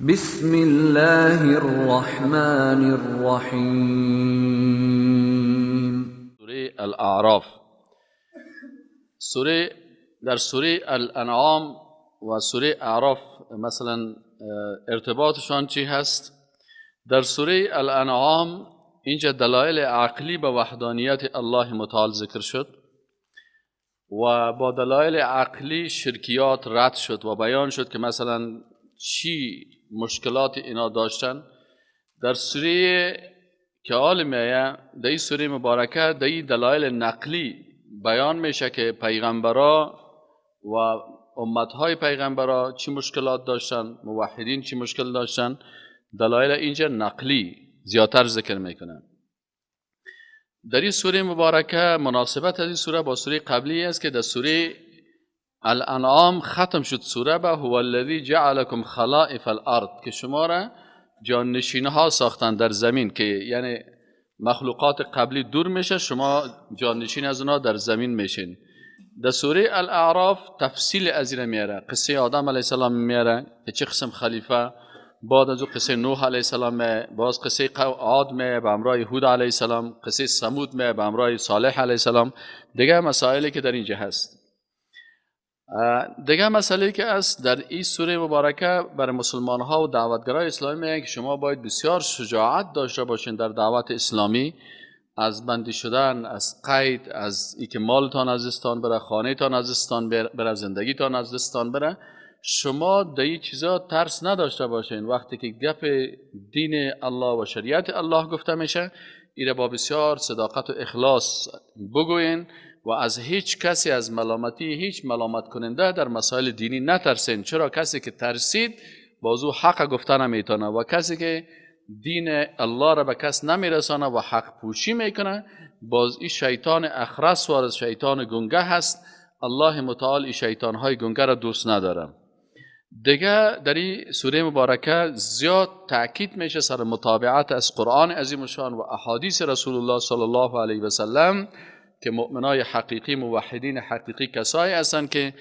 بسم الله الرحمن الرحیم. سوره الاعراف، سوره در سوره الانعام و سوره اعراف مثلا ارتباطشان چی هست؟ در سوره الانعام اینجا دلایل عقلی به وحدانیت الله متعال ذکر شد و با دلایل عقلی شرکیات رد شد و بیان شد که مثلا چی مشکلات اینا داشتن. در سوره که آل میایه، در این سوره مبارکه در این دلایل نقلی بیان میشه که پیغمبرا و امتهای پیغمبرا چی مشکلات داشتن، موحدین چی مشکل داشتن. دلایل اینجا نقلی زیادتر ذکر میکنن. در این سوره مبارکه مناسبت از این سوره با سوره قبلی است که در سوره الانعام ختم شد سوره به هو الذی جعلکم خلائف الارض، که شما را جانشین ها ساختن در زمین، که یعنی مخلوقات قبلی دور میشه، شما جانشین از اونا در زمین میشین. در سوره الاعراف تفصیل از این میاره، قصه آدم علیه السلام میاره که چه قسم خلیفه، بعد از او قصه نوح علیه السلام، باز قصه عاد می به همراه هود علیه السلام، قصه ثمود می به همراه صالح علیه السلام، دیگه مسائلی که در اینجا هست. دیگه مسئله که است در این سوره مبارکه برای مسلمان ها و دعوتگرای اسلامی میگن که شما باید بسیار شجاعت داشته باشین در دعوت اسلامی، از بندی شدن، از قید، از اینکه مالتان از دستان بره، خانهتان از دستان بره، زندگیتان از دستان بره. شما در این چیزا ترس نداشته باشین. وقتی که گپ دین الله و شریعت الله گفته میشه، ایره با بسیار صداقت و اخلاص بگوین و از هیچ کسی، از ملامتی هیچ ملامت کننده در مسائل دینی نترسین. چرا کسی که ترسید بازو حق گفته نمیتونه و کسی که دین الله را به کس نمیرسانه و حق پوشی میکنه، باز این شیطان اخرس و از شیطان گنگه هست. الله متعال این شیطان های گنگه را دوست نداره. دیگه در این سوره مبارکه زیاد تاکید میشه سر متابعت از قرآن عظیم شان و احادیث رسول الله صلی الله علیه و سلم، که مؤمنای حقیقی، موحدین حقیقی کسایی هستند که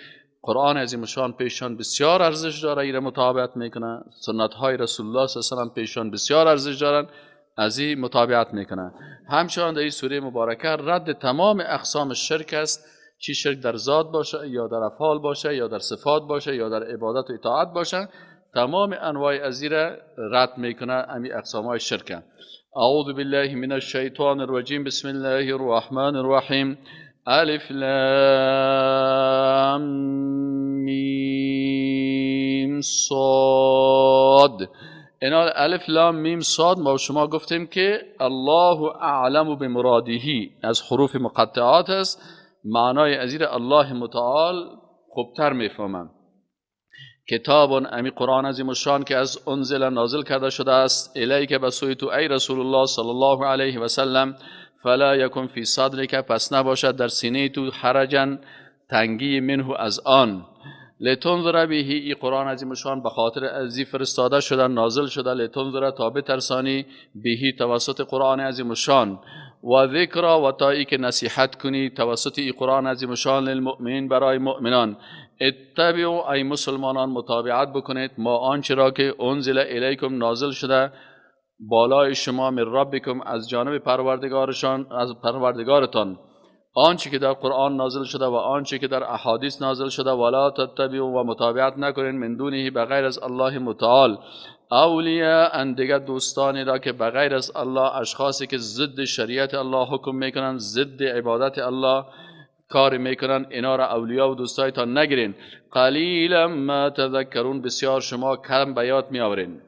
قرآن عظیم شان پیشان بسیار ارزش داره، ایره متابعت میکنه. سنت های رسول الله صلی الله علیه و سلم پیشان بسیار ارزش دارن، از این متابعت میکنه. همچنان در این سوره مبارکه رد تمام اقسام شرک است، چی شرک در ذات باشه یا در افعال باشه یا در صفات باشه یا در عبادت و اطاعت باشه، تمام انواع از این رد میکنه، امی اقسام های شرک. اعوذ بالله من الشیطان الرجیم، بسم الله الرحمن الرحیم. الف لام میم صاد. اینا الف لام میم صاد ما شما گفتیم که الله اعلم بمراده، از حروف مقطعات است. معنای از الله متعال خوبتر میفهمم. کتاب امی قرآن عظیم الشان که از انزل نازل کرده شده است، الیک به سوی تو ای رسول الله صلی الله علیه و سلم، فلا یکن فی صدرک، پس نباشد در سینه تو حرجا تنگی منه از آن، لتنذر به، ای قرآن عظیم الشان به خاطر ازی فرستاده شده، نازل شده، لتنذر تا بترسانی، بهی توسط قرآن عظیم الشان، و ذکر و تا ای که نصیحت کنی توسط ای قرآن عظیم الشان، للمؤمنین برای مؤمنان. اتبعوا ای مسلمانان متابعت بکنید ما آنچه را که انزل الیکم نازل شده بالای شما، من ربکم از جانب پروردگارشان، از پروردگارتان، آنچه که در قرآن نازل شده و آنچه که در احادیث نازل شده. ولا تتبعوا و متابعت نکنید من دونه بغیر از الله متعال، اولیاء ان دیگر دوستانی را که بغیر از الله، اشخاصی که ضد شریعت الله حکم میکنن، ضد عبادت الله کار میکنن، اینا را اولیا و دوستایتان نگیرین. قلیلا ما تذکرون، بسیار شما کم به یاد میآورین.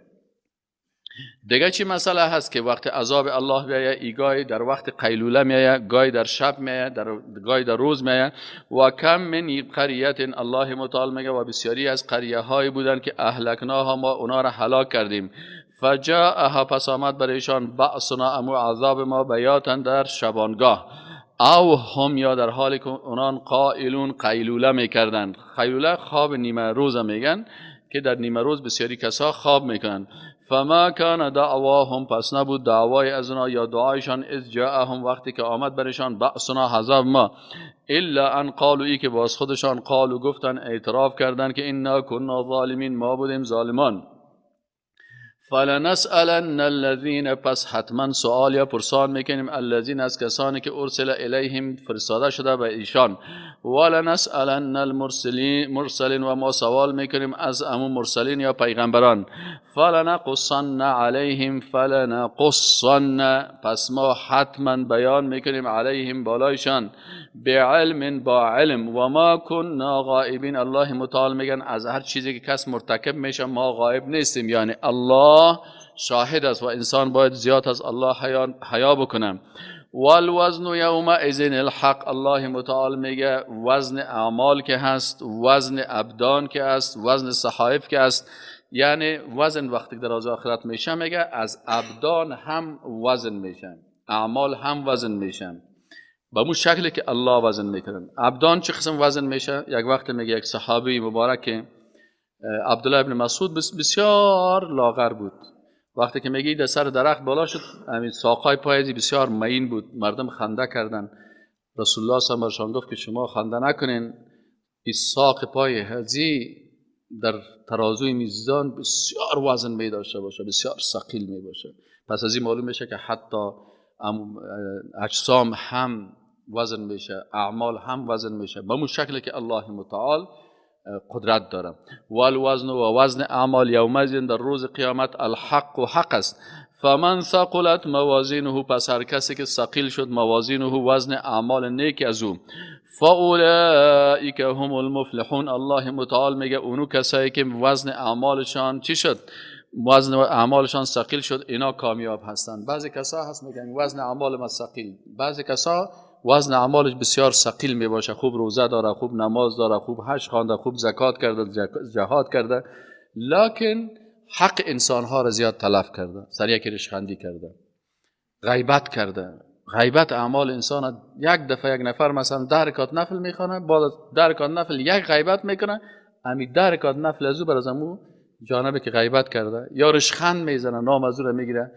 دیگه چی مسئله هست که وقت عذاب الله بیایه، ای گاهی در وقت قیلوله میایه، گاهی در شب میایه، گاهی در روز میایه. و کم من قریت، الله متعال میگه و بسیاری از قریه هایی بودن که اهلکناها، ما اونا را هلاک کردیم. فجاءها، پس آمد برایشان بعثنا، امو عذاب ما، بیاتن در شبانگاه، او هم یا در حالی که اونان قائلون قیلوله میکردند. قیلوله خواب نیمه روز میگن که در نیمه روز بسیاری کسا خواب میکنن. فما کان دعواهم، پس نبود دعوای از اونا یا دعایشان، اذ جاءهم وقتی که آمد برشان بعثنا عذاب ما، الا ان قالوا، ای که باز خودشان قالوا گفتن، اعتراف کردن که انا کنا ظالمین، ما بودیم ظالمان. فلنسألن الذین، پس حتما سوال یا پرسان میکنیم، الذین از کسانی که ارسل الیهم فرستاده شده به ایشان، ولنسألن المرسلین، و ما سوال میکنیم از امو مرسلین یا پیغمبران، فلنقصن علیهم، فلنقصن، پس ما حتما بیان میکنیم علیهم بالایشان، بعلم با علم، و ما كنا غائبین. الله متعال میگن از هر چیزی که کس مرتکب میشه ما غایب نیستیم، یعنی الله شاهد است و انسان باید زیاد از الله حیا بکنه. والوزن یومئذ الحق، الله متعال میگه وزن اعمال که هست، وزن ابدان که هست، وزن صحائف که هست، یعنی وزن وقتی در روز آخرت میشه میگه از ابدان هم وزن میشن، اعمال هم وزن میشن به مو شکلی که الله وزن میکنن. ابدان چه قسم وزن میشه؟ یک وقت میگه یک صحابی مبارک عبدالله ابن مسعود بسیار لاغر بود، وقتی که میگه در سر درخت بالا شد، همین ساقای پایزی بسیار مین بود، مردم خنده کردن. رسول الله صلی الله علیه و آله گفت که شما خنده نکنین، این ساق پای هزی در ترازوی میزان بسیار وزن می داشته باشه، بسیار ثقیل می باشه. پس از این معلوم میشه که حتی اجسام هم وزن میشه، اعمال هم وزن میشه به مو شکلی که الله متعال قدرت داره. والوزن و وزن اعمال یومئذ در روز قیامت الحق و حق است. فمن ثقلت موازینه، پس هر کسی که ثقیل شد موازینه وزن اعمال نیک از او، فاولئک هم المفلحون. الله متعال میگه اونو کسایی که وزن اعمالشان چی شد؟ وزن اعمالشان ثقیل شد، اینا کامیاب هستند. بعضی کسا هست میگن وزن اعمال ما ثقیل، بعضی کسا وزن اعمالش بسیار ثقیل می باشه، خوب روزه داره، خوب نماز داره، خوب حج خوانده، خوب زکات کرده، جهاد کرده، لکن حق انسانها را زیاد تلف کرده، سر یک ریشخندی کرده، غیبت کرده. غیبت اعمال انسان، یک دفعه یک نفر مثلا 10 رکعت نفل میخوانه، بعد 10 رکعت نفل یک غیبت میکنه، همین 10 رکعت نفل از او بر از امو جانبی که غیبت کرده، یا ریشخند میزنه نام از او را میگیره.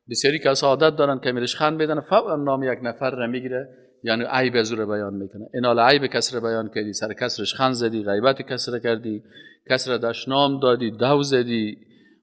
بسیاری کسا عادت دارن که ریشخند میزنه فورا نام یک نفر را میگیره، یعنی عیب از او را بیان میکنه. اینال عیب کس را بیان کردی، سر کس ریشخند زدی، غیبت کس را کردی، کس را دشنام دادی، دو زدی،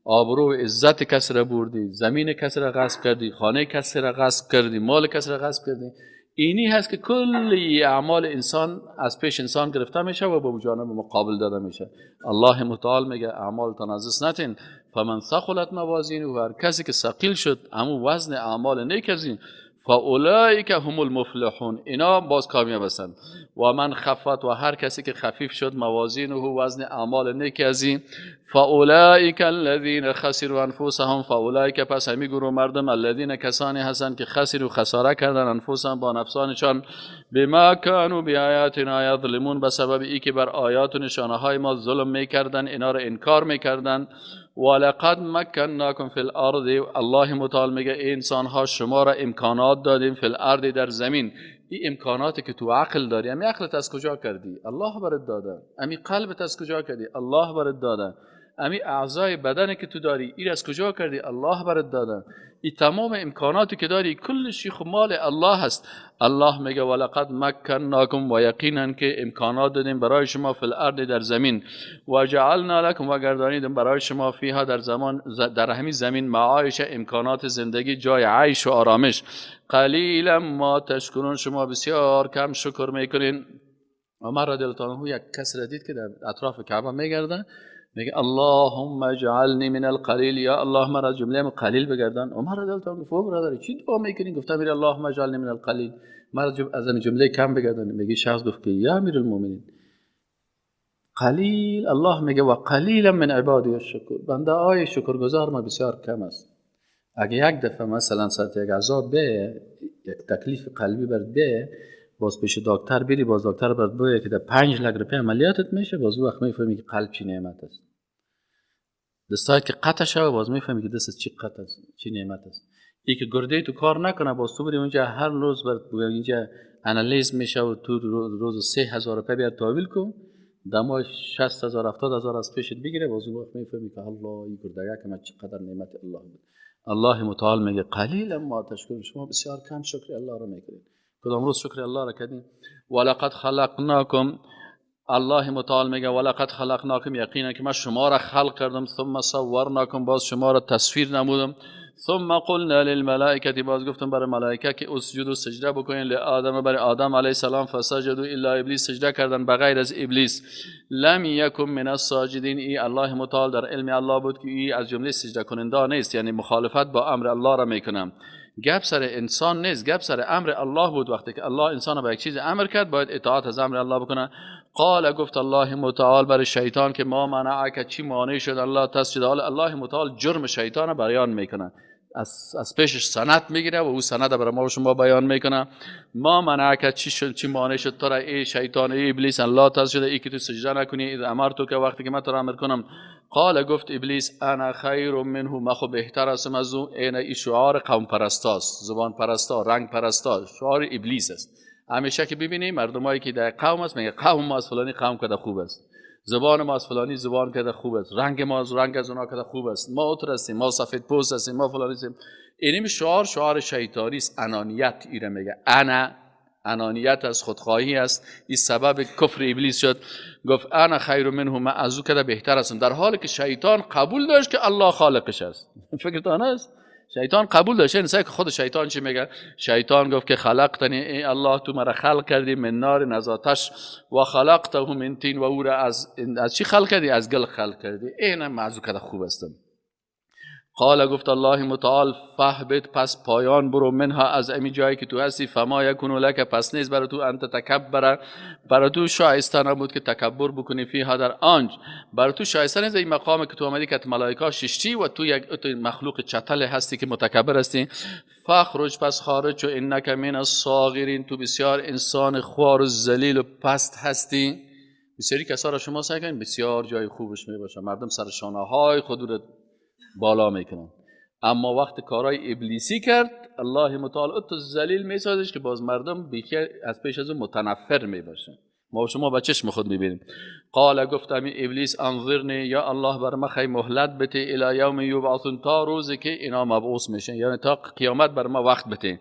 آبرو عزت کس را بردی، زمین کس را غصب کردی، خانه کس را غصب کردی، مال کس را غصب کردی. اینی هست که کلی اعمال انسان از پیش انسان گرفته میشه و به جانب مقابل داده میشه. الله متعال میگه اعمالتان از دست نتین. فمن ثقلت موازینه، و هر کسی که ثقیل شد همون وزن اعمال نیک از این، فاولئک هم المفلحون، اینا باز کامیاب هستند. و من خفت، و هر کسی که خفیف شد موازینه وزن اعمال نیک از این، فاولئک الذین خسروا انفسهم، فاولئک پس همی گروه مردم، الذین کسانی هستند که خسروا خساره کردن، انفسهم با نفسانشان، بما كانوا بآیاتنا یظلمون، به سبب ای که بر آیات و نشانه های ما ظلم میکردن، اینا را انکار میکردن. ولقد مکناکم فی الارض، الله متعال میگه ای انسان ها شما را امکانات دادیم، فی الارض در زمین. این امکاناتی که تو عقل داری، امی عقلت از کجا کردی؟ الله برات داده. امی قلبت از کجا کردی؟ الله برات داده. امی اعضای بدن که تو داری، این از کجا کردی؟ الله برات داده. این تمام امکاناتی که داری کلش خب مال الله هست. الله میگه ولقد مکناکم، و یقینا که امکانات دادیم برای شما، فی الارض در زمین، و جعلنا لکم، و گردانیدیم برای شما، فیها در زمان در همین زمین، معایش امکانات زندگی، جای عیش و آرامش. قلیلا ما تشکرون، شما بسیار کم شکر میکنین. عمر رضی الله عنه یک کس را دید که در اطراف کعبه میگرده، میگه اللهم اجعلنی من القلیل، یا الله مرا از جمله قلیل بگردان. عمر رضی الله عنه گفت برادر چی دعا میکنی؟ گفت امیر اللهم اجعلنی من القلیل، مرا از جمله کم بگردان. میگه شخص گفت که یا امیرالمومنین قلیل، الله میگه و قلیلا من عبادی الشکور، بنده های شکرگزار ما بسیار کم است. اگه یک دفعه مثلا ساعت یک عذاب به یک تکلیف قلبی برات به، باز پیش دکتر بری، باز دکتر برات بگه که در 5 لک روپیه عملیاتت میشه، باز وقت میفهمی که قلب چی نعمت است. دستایی که قطع شوه باز میفهمی که دست چی قطع است، چی نعمت است. ای که گرده تو کار نکنه، باز تو بری اونجا هر روز برات بگه اینجا آنالیز میشه و تو روز 3000 روپیه بیار تحویل کن، دمای 60000 70000 از پیشت بگیره، باز اون وقت میفهمی که الله این گرده که من چقدر نعمت الله بود. الله متعال میگه قلیلا ما تشکرون، شما بسیار کم شکر الله را میکنید. کدام روز شکر الله را کردیم؟ ولقد خلقناکم، الله متعال میگه ولقد خلقناکم، یقینا که من شما را خلق کردم، ثم صورناکم، باز شما را تصویر نمودم، ثم قلنا للملائکه، باز گفتم برای ملائکه که اسجدوا، سجده بکنین، لآدم، برای آدم علیه السلام، فسجدوا الا ابلیس، سجده کردن بغیر از ابلیس، لم یکن من الساجدین. ای الله متعال در علم الله بود که ای از جمله سجده کننده نیست، یعنی مخالفت با امر الله را میکنم. گپ سر انسان نیست، گپ سر امر الله بود. وقتی که الله انسان را به یک چیز امر کرد باید اطاعت از امر الله بکنه. قال، گفت الله متعال برای شیطان که ما منعک، چی مانع شد الله تسجد. الله متعال جرم شیطان را بیان میکنه، از پیشش سند میگیره و او سند برای ما و شما بیان میکنه. ما منعک، چی شد، چی مانع شد تو را ای شیطان، ای ابلیس، الله تسجد، ای که تو سجده نکنی، اذ امرتک، وقتی که من تو را امر کنم. قال، گفت ابلیس انا خیر منه، من خو بهتر هستم از او. این ای شعار قوم پرستاست، زبان پرستا، رنگ پرستا، شعار ابلیس است. همیشه که ببینی مردمایی که در قوم است میگه قوم ما از فلانی قوم کده خوب است، زبان ما از فلانی زبان کده خوب است، رنگ ما از رنگ از اونا کده خوب است، ما اتر هستیم، ما سفید پوست هستیم، ما فلانی هستیم. اینم شعار، شعار شیطانی است. انانیت ایره میگه، انا انانیت از خودخواهی است. این سبب کفر ابلیس شد. گفت انا خیر منه، من از او کده بهتر هستم، در حالی که شیطان قبول داشت که الله خالقش است. فکرتان است؟ شیطان قبول داشت. این که خود شیطان چی میگه؟ شیطان گفت که خلقتنی، ای الله تو مرا خلق کردی، من نار، از آتش، و خلقته من طین، و او را از چی خلق کردی؟ از گل خلق کردی. اینم من از او کده خوب هستم. قال، گفت الله متعال فهبط، پس پایان برو، منها، از امی جایی که تو هستی، فما یکون لک، پس نیست برای تو، ان تتکبر، برای تو شایسته نبود که تکبر بکنی، فیها، در آنج، برای تو شایسته نیست این مقام که تو آمدی که ملائکه ششتی و تو یک تو مخلوق چتل هستی که متکبر هستی. فخرج، پس خارج شو، انک من الصاغرین، تو بسیار انسان خوار و ذلیل و پست هستی. بسیاری کسا را شما سعی کنید بسیار جای خوبش می باشه، مردم سر شانه های خود رو بالا میکنن، اما وقت کارهای ابلیسی کرد الله متعال تو ذلیل میسازش که باز مردم بیخی از پیش از اون متنفر میباشن. ما شما با چشم خود میبینیم. قال، گفت امی ابلیس انظرنی، یا الله بر ما خی مهلت بده، الی یوم یبعثون، تا روزی که اینا مبعوث میشن، یعنی تا قیامت بر ما وقت بده.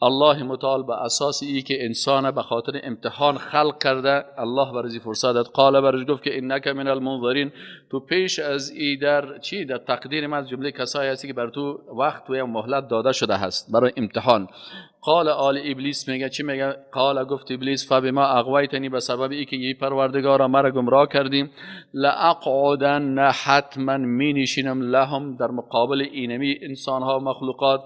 الله متعال به اساس ای که انسان به خاطر امتحان خلق کرده، الله برای فرصت داد. قال، برش گفت که انک من المنظرین، تو پیش از ای در چی، در تقدیر من از جمله کسایی هستی که بر تو وقت و مهلت داده شده هست برای امتحان. قال، آل ابلیس میگه چی میگه؟ قال، گفت ابلیس فبما اغویتنی، به سبب ای که ای پروردگارا مرا گمراه کردیم، لاقعدن، حتما می نشینم، لهم، در مقابل اینمی انسان ها و مخلوقات،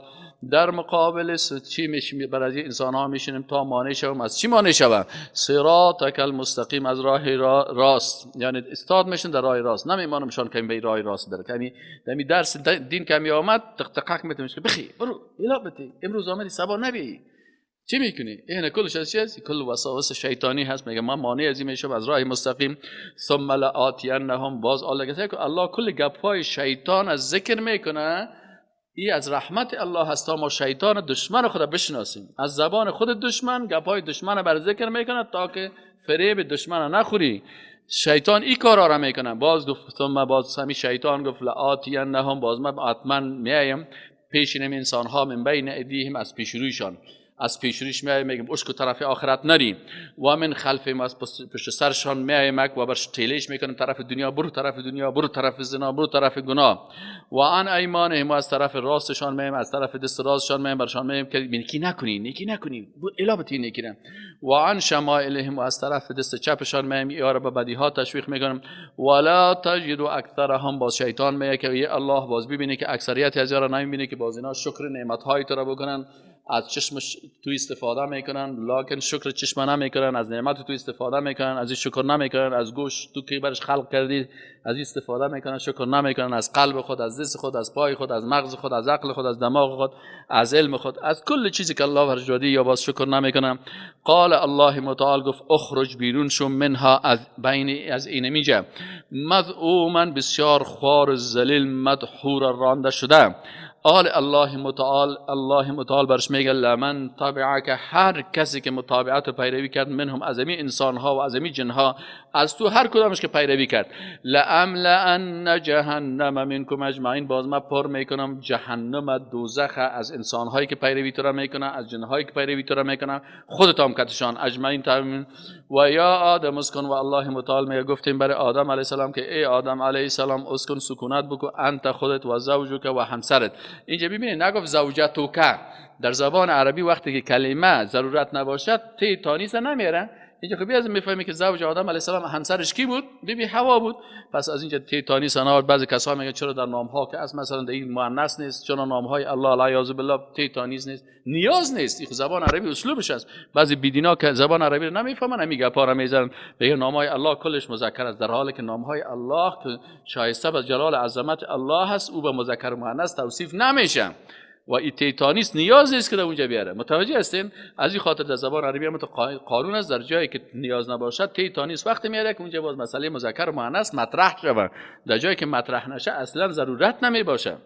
در مقابل چی میشیم برای انسان ها میشینیم تا مانع شوم. از چی مانع شوم؟ صراطک المستقیم، از راه راست، یعنی استاد میشن در راه راست، نمیمانمشان که به راه راست بره. کمی دمی درس دین کمی آمد تق تقک میتونش که بخی برو الا بتی، امروز آمدی صبا نبی چی میکنی؟ این کلش از چی هست؟ کل وساوس شیطانی هست. میگه من مانع از این میشم از راه مستقیم. ثم لآتینهم، باز الله که الله کل گپ‌های شیطان از ذکر میکنه. ای از رحمت الله هست تا ما شیطان دشمن خود بشناسیم. از زبان خود دشمن گپ‌های دشمن بر ذکر میکنه تا که فریب دشمن نخوری. شیطان این کارا را میکنه. باز گفت ثم، باز همی شیطان گفت لآتینهم، باز من حتما میایم پیش این انسان ها، من بین ایدیهم، از پیش رویشان، از پیش رویش میایم، میگم اشک طرف آخرت نری، و من خلفهم، از پشت سرشان میایم و برش تیلش میکنم طرف دنیا، برو طرف دنیا، برو طرف زنا، برو طرف گناه. و عن ایمانهم، از طرف راستشان میایم، از طرف دست راستشان میایم، برشان میایم که نیکی نکنی، نیکی نکنی، الا بتی نیکی نه. و عن شمائلهم، و از طرف دست چپشان میایم، یارا به بدی ها تشویق میکنم. ولا تجد اکثرهم، باز شیطان میگه که الله باز ببینه که اکثریت از یارا نمیبینه که باز اینا شکر نعمت های تو را بکنن، از چشم تو استفاده میکنن، لکن شکر چشم نمیکنن، از نعمت تو استفاده میکنن، از این شکر نمیکنن، از گوش تو که برش خلق کردی از این استفاده میکنن، شکر نمیکنن، از قلب خود، از دست خود، از پای خود، از مغز خود، از عقل خود، از دماغ خود، از علم خود، از کل چیزی که الله برش دادی یا باز شکر نمیکنن. قال الله متعال گفت اخرج، بیرون شو، منها، از بین از این میجه، مذعوما، بسیار خوار ذلیل، مدحور، رانده شده. آل الله متعال، الله متعال برش میگه لمن تبعک، هر کسی که متابعت و پیروی کرد، منهم از امی انسان ها و از امی جن ها، از تو هر کدامش که پیروی کرد، لاملأن جهنم منکم اجمعین، باز من پر میکنم جهنم دوزخ از انسان هایی که پیروی تو را میکنن، از جن هایی که پیروی تو را میکنن، خودت هم کتشان اجمعین تمام. و یا آدم اسکن، و الله متعال میگه گفتیم برای آدم علیه السلام که ای آدم علیه السلام اسکن، سکونت بکو، انت خودت و زوجک و همسرت. اینجا ببینید نگفت زوجتک، در زبان عربی وقتی که کلمه ضرورت نباشد تی تانیث نمیاره. اینجا خب از میفهمی که زوج آدم علیه السلام همسرش کی بود؟ بی بی حوا بود. پس از اینجا تی تانیث نآورد. بعضی کسا میگن چرا در نام ها که از مثلا در این مؤنث نیست، چرا نام های الله العیاذ بالله تی تانیث نیست؟ نیاز نیست، این زبان عربی اسلوبش است. بعضی بیدینا که زبان عربی رو نمیفهمن همین گپا رو میزنن، میگن نام های الله کلش مذکر است، در حالی که نام های الله که شایسته به جلال عظمت الله هست او به مذکر و مؤنث توصیف نمیشه و این تیتانیس نیاز نیست که در اونجا بیاره. متوجه هستین؟ از این خاطر در زبان عربی هم قانون است، در جایی که نیاز نباشد تیتانیس وقتی میاره که اونجا باز مسئله مذکر و مؤنث مطرح شود، در جایی که مطرح نشه اصلا ضرورت نمی باشه.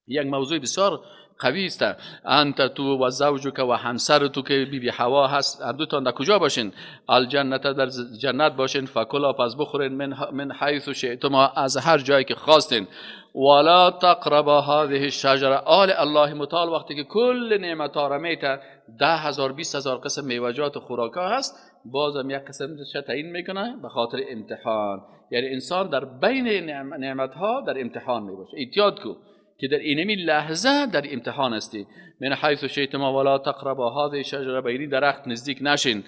یک موضوع بسیار قوی است. انت تو و زوجک و همسر تو که بی بی حوا هست، هر دو تان در کجا باشین؟ الجنت، در جنت باشین. فکلا، پس بخورین، من حیث شئتما، از هر جایی که خواستین. ولا تقربا هذه الشجره. آل الله متعال وقتی که کل نعمت ها را میته، 10,000 20,000 قسم میوه‌جات و خوراک‌ها هست، بازم یک قسم تعیین میکنه به خاطر امتحان. یعنی انسان در بین نعمت ها در امتحان میباشه. احتیاط کو که در اینمی لحظه در امتحان هستی. من حیث شئتما ولا تقربا هذه الشجره، به این درخت نزدیک نشین.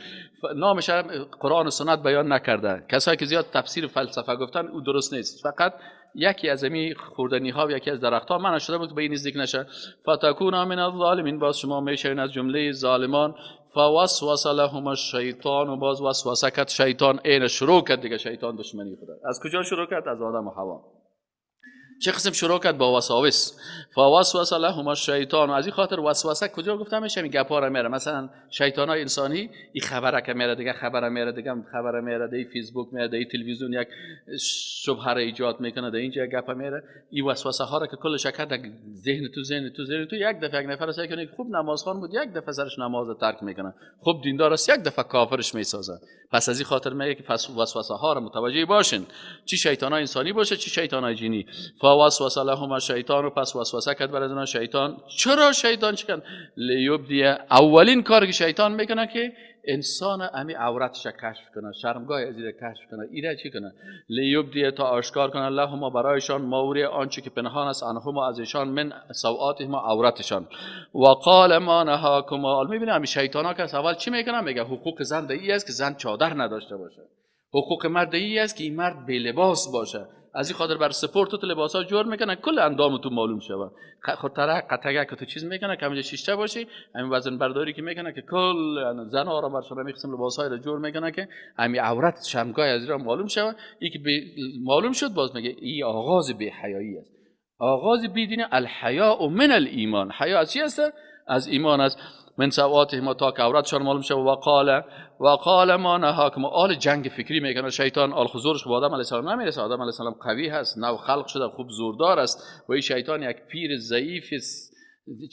نامش قرآن و سنت بیان نکرده. کسایی که زیاد تفسیر فلسفه گفتن او درست نیست. فقط یکی از امی خوردنی ها و یکی از درخت ها منع شده بود که به این نزدیک نشه. فتکونا من الظالمین، باز شما میشین از جمله ظالمان. فوسوس لهما الشیطان، و باز وسوسه کرد شیطان، عین شروع کرد دیگه شیطان دشمنی خدا. از کجا شروع کرد؟ از آدم و حوا. چه قسم شروع کرد؟ با وساوس. فوسوس لهما الشیطان. از این خاطر وسوسه کجا گفته میشه؟ این گپا را میاره. مثلا شیطان های انسانی این خبره که میاره دیگه، خبره میاره دیگه، خبره میاره دیگه، فیسبوک میاره دیگه، تلویزیون یک شبهه را ایجاد میکنه دیگه، اینجا گپ میاره. این وسوسه ها را که کل شکر در ذهن تو ذهن تو ذهن تو، یک دفعه یک نفر سعی کنه خوب نمازخوان بود، یک دفعه سرش نماز ترک میکنه، خوب دیندار است، یک دفعه کافرش میسازه. پس از این خاطر میگه که وسوسه ها را متوجه باشین، چی شیطان های انسانی باشه چی شیطان های جنی. فوسوس لهما الشیطان، و پس وسوسه کرد بر از اونها شیطان. چرا شیطان چی کرد؟ لیبدی، اولین کاری که شیطان میکنه که انسان امی عورتش کشف کنه، شرمگاه از ایره کشف کنه، ایره چی کنه؟ لیبدی، تا آشکار کنه، لهما برایشان، ماوری آنچه که پنهان است، عنهما از ایشان، من سوآتهما عورتشان. و قال ما نهاکما. میبینه امی شیطان ها که اول چی میکنه؟ میگه حقوق زن ای است که زن چادر نداشته باشه، حقوق مرد ای است که این مرد بی لباس باشه. از این خاطر بر سپورت تو لباس ها جور میکنن کل اندام تو معلوم شوه، خودتره قطعه که تو چیز میکنه که همینجا شیشته باشی، همین وزن برداری که میکنه که کل زن ها را برشون میقسم لباس های را جور میکنه که همین عورت شرمگاه از را معلوم شوه. این که معلوم شد باز میگه این آغاز بی حیایی است، آغاز بی دینی. الحیاء من الایمان، حیا از چی است؟ از ایمان است. من سوآتهما، تا که عورتشان معلوم شد. وقال ما نهاکم. آل جنگ فکری میکنه شیطان، آل خزورش به آدم علیه السلام نمیرسه. آدم علیه السلام قوی هست، نو خلق شده، خوب زوردار است، و این شیطان یک پیر ضعیف